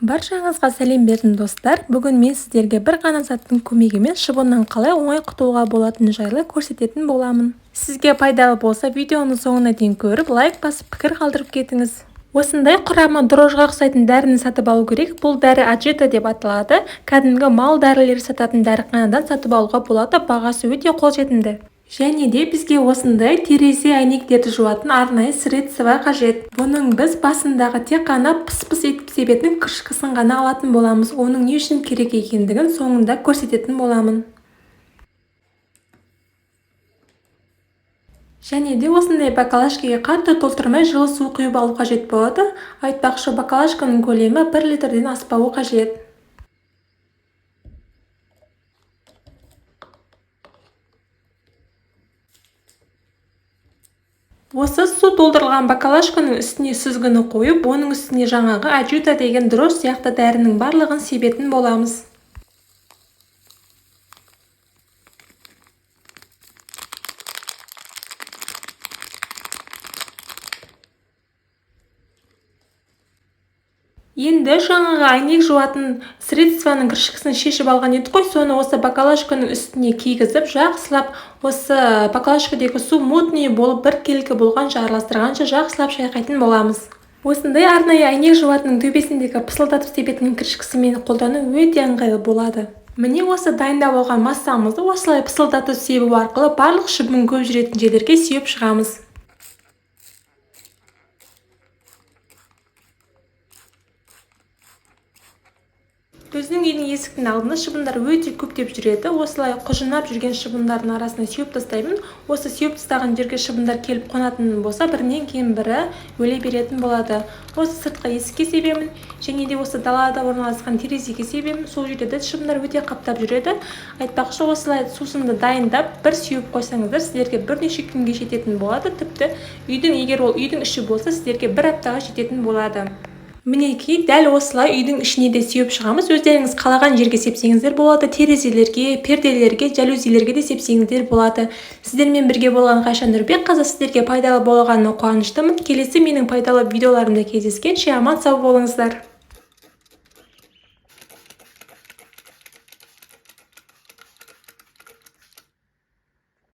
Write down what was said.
Баршаңызға сәлем бердім, достар. Бүгін мен сіздерге бір ғана заттың көмегімен шыбыннан қалай оңай құтылуға болатыны жайлы көрсететін боламын. Сізге пайдалы болса, видеоны соңына дейін көріп, лайк басып, пікір қалдырып кетіңіз. Осындай құрамы дрожжыға ұқсайтын дәріні сатып алу керек. Бұл дәрі аджита деп аталады. Кәдімгі мал дәрілері сататын дәріханадан сатып алуға болады, бағасы өте қолжетімді. Және де бізге осындай терезе әйнектерді жуатын арнайы средство қажет. Бұның біз басындағы тек қана пыс-пыс етіп себетін крышкасын ғана алатын боламыз. Оның не үшін керек екендігін соңында көрсететін боламын. Және де осындай баклажкаға қатты толтырмай жылы су құйып алу қажет болады. Айтпақшы, баклажканың көлемі 1 литрден аспауы қажет. Осы су толтырылған баклажканың үстіне сүзгіні қойып, оның үстіне жаңағы аджита деген дрожж сияқты дәрінің барлығын себетін боламыз. Енді жаңағы әйнек жуатын средствоның крышкасын шешіп алған едік қой, соны осы баклажканың үстіне кигізіп, жақсылап осы баклажкадегі су мутный болып біркелкі болғанша араластырғанша жақсылап шайқайтын боламыз. Осындай арнайы әйнек жуатынның төбесіндегі пысылдатып себетін крышкасымен қолдану өте ыңғайлы болады. Міне осы дайындап алған массамызды осылай пысылдатып себу арқылы барлық шыбын көп жүретін жерлерге сеуіп шығамыз. Біздің үйдің есіктің алдында шыбындар өте көптеп жүреді. Осылай құжынап жүрген шыбындардың арасына сеуіп тастаймын. Осы сеуіп тастаған жерге шыбындар келіп қонатын болса, бірінен кейін бірі өле беретін болады. Осы сыртқы есікке себемін, және де осы далада орналасқан терезеге себемін. Сол жерде де шыбындар өте қаптап жүреді. Айтпақшы, осылай сусынды дайындап бір сеуіп қойсаңыздар, сіздерге бірнеше күнге жететін болады. Тіпті үйдің, егер ол үйдің іші болса, сіздерге бір аптаға жететін болады. Мінекей, дәл осылай үйдің ішіне де сеуіп шығамыз. Өздеріңіз қалаған жерге сепсеңіздер болады. Терезелерге, перделерге, жалюзилерге де сепсеңіздер болады. Сіздермен бірге болған Ғайша Нұрбекқызы. Сіздерге пайдалы болғанына қуаныштымын. Келесі менің пайдалы видеоларымда кездескенше аман сау болыңыздар.